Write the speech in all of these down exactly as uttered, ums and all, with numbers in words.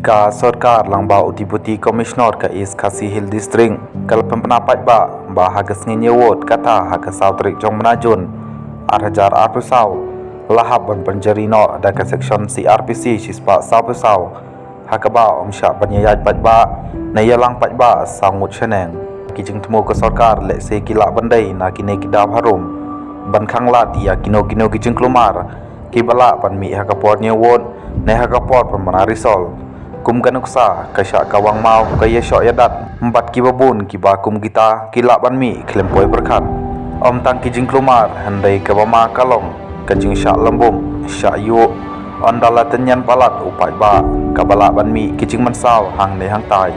Ka sorkar lyngba u Deputy Commissioner ka East Khasi Hills District ka la pynbna paidbah ba ha ka sngi Ñiewot kata ha ka saw tarik jong u bnai Jun ar hajar arphew saw la hap ban pynjari noh da ka section C R P C shispah sawphew saw ha kaba ym shah ban ïaid paidbah ne ïalang paidbah saw ngut shaneng. Ki jingthmu ka sorkar lehse ki lah ban dei na kine ki daw harum ban khanglad ïa kino kino ki jingkulmar kiba lah ban mih ha ka por Ñiewot ne ha ka por pynbna result. Kum ka nuksa ka shah ka wang maw ka ïashoh ïadat bad kiba bun kiba kum kita ki lah ban mih khlem poi pyrkhat. Ym tang ki jingkulmar hynrei kaba ma ka long ka jingshah lambum shah ïuh ynda la tynñian palat u paidbah kaba lah ban mih ki jingmynsaw hangne hangtai.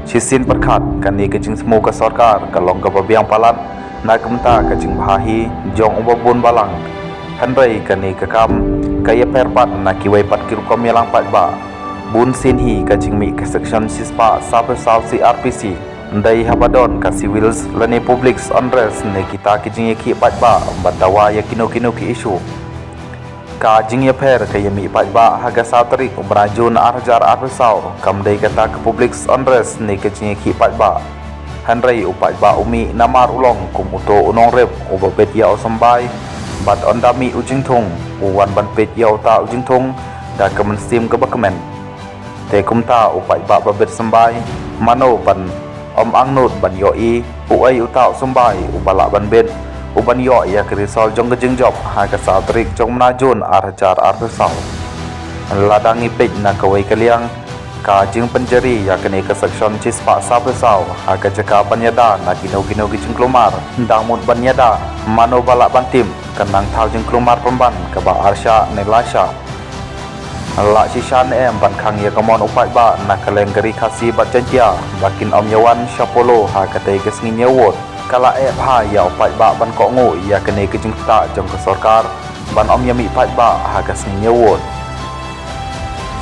Shisien pyrkhat kane ka jingthmu ka sorkar ka long kaba biang palat na ka bynta ka jingbha hi jong uba bun balang. Hynrei kane ka kam ka ïapher pat na kiwei pat ki rukom ïalang paidbah. Bun sien hi ka jingmih ka section shispah sawphew saw C R P C dei haba don ka civil lane public unrest ne kita ki jingïakhih paidbah ban dawa ïa kino kino ki issue. Ka jingïapher ka ïamih paidbah ha ka saw tarik u bnai Jun ar hajar arphew saw kam dei kata ka public unrest ne ka jingïakhih paidbah. Hynrei u paidbah u mih namar u long kum uto u nongrep uba peit ïa u symbai bad ynda mih u jingthung u wan ban peit ïa uta u jingthung da ka mynsiem kaba kmen. Te kumta u paidbah ba bit symbai mano ban ym angnud ban ïohi uei uta u symbai uba lah ban bit u ban ïoh ïa ka result jong ka jingjop ha ka saw tarik jong u bnai Jun ar hajar arphew saw. Lada ngi peit na kawei ka liang ka jingpynjari ïa kane ka section shispah sawphew saw ha ka jaka ban ïada na kino kino ki jingkulmar dang mut ban ïada mano ba lah ban tip ka nang thaw jingkulmar pynban kaba arshah ne laishah. Lah shisha ne em ban khang ïa ka mon u paidbah na ka liang ka Ri Khasi bad Jaiñtia ba kin ym ïawan sha Polo ha katei ka sngi Ñiewot? Ka la eh bha ïa u paidbah ban kohnguh ïa kane ka jingktah jong ka sorkar ban ym ïamih paidbah ha ka sngi Ñiewot.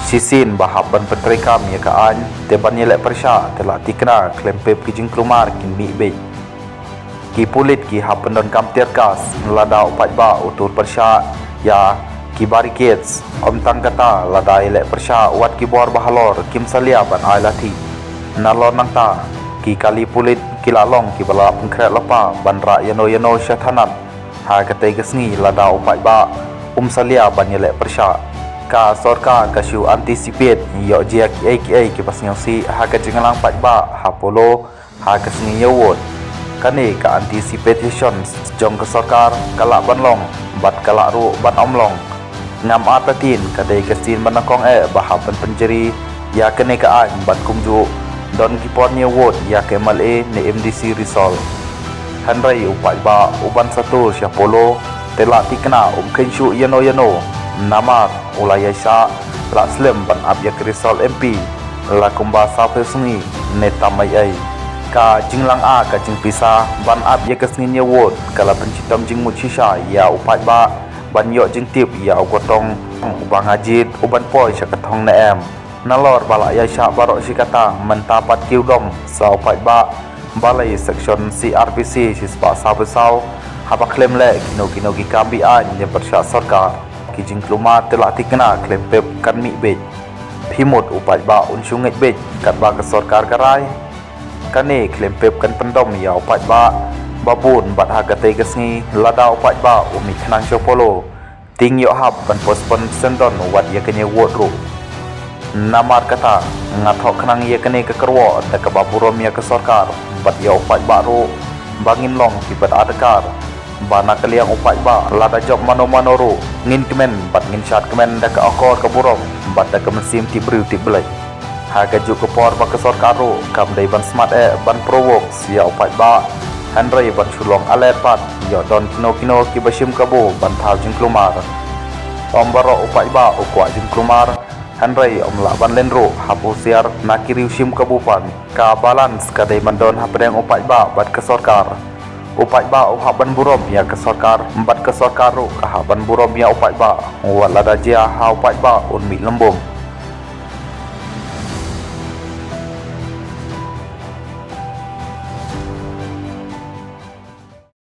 Shisien ba hap ban pyntreikam ïa ka aiñ te ban ïaleh pyrshah te la thikna khlem pep ki jingkulmar kin mih beit. Ki pulit ki hap pyndonkam tear gas lada u paidbah u tur pyrshah ïa ki barricades. Ym tang kata, lada ïaleh pyrshah wat ki bor ba halor kim salia ban ai lathi. Nalor nangta ki kali pulit ki la long kiba la pynkhreh lypa ban rah ïano ïano sha thanat. Ha katei ka sngi lada u paidbah um salia ban ïaleh pyrshah, ka sorkar ka shu anticipate ïoh jia kiei kiei kiba sngewsih ha ka jingïalang paidbah ha Polo ha ka sngi Ñiewot. Kane ka anticipation jong ka sorkar ka lah ban long bad ka lah ruh ban ym long. Ngam artatien ka dei ka sien ba nyngkong eh ba hap ban pynjari ïa kane ka aiñ bad kumjuh don ki por Ñiewot ïa ka M L A ne M D C result. Hynrei u paidbah u ban sa tur sha Polo te la thikna um kheiñ shuh ïano ïano namar u la ïaishah la slem ban ap ïa ka result M P la kumba sawphew sngi ne tam ei ei. Ka jinglang a ka jingpisa ban ap ïa ka sngi Ñiewot ka la pynshitom jingmut shisha ïa u paidbah ban ïoh jingtip ïa u kyrtong uba nga jied u ban poi sha ka thong ne em. Nalor ba la ïaishah baroh shi katta mynta pat ki u dom sa u paidbah. Balei section C R P C shispah sawphew saw haba khlem leh kino kino ki kam be-aiñ ne pyrshah sorkar, ki jingkulmar te la thikna khlem pep kan mih beit. Phi mut u paidbah un shu ngeit beit katba ka sorkar ka rai? Kane khlem pep kan pyndom ïa u paidbah ba bun bad ha katei ka sngi lada u paidbah u mih khnang sha Polo, te ïoh hap ban postpone syndon wat ïa ka Ñiewot ruh. Namar kata nga thoh khnang ïa kane ka kyrwoh da kaba burom ïa ka sorkar bad ïa u paidbah ruh ba ngin long kiba da adkar ba na ka liang u paidbah lada jop mano mano ruh ngin kmen bad ngin shad kmen da ka akor ka burom bad da ka mynsiem tip briew tip Blei. Ha kajuh ka por ba ka sorkar ruh kam dei ban smat eh ban provoke ïa u paidbah, hynrei ban shu long alert pat ïoh don kino kino kiba shim kabu ban thaw jingkulmar. Ym baroh u paidbah u kwah jingkulmar, hynrei ym lah ban len ruh hap husiar na ki riew shim kabu pat. Ka balance ka dei ban don hapdeng u paidbah bad ka sorkar. U paidbah u hap ban burom ïa ka sorkar bad ka sorkar ruh ka hap ban burom ïa u paidbah wat lada jia ha u paidbah un mih lymbum.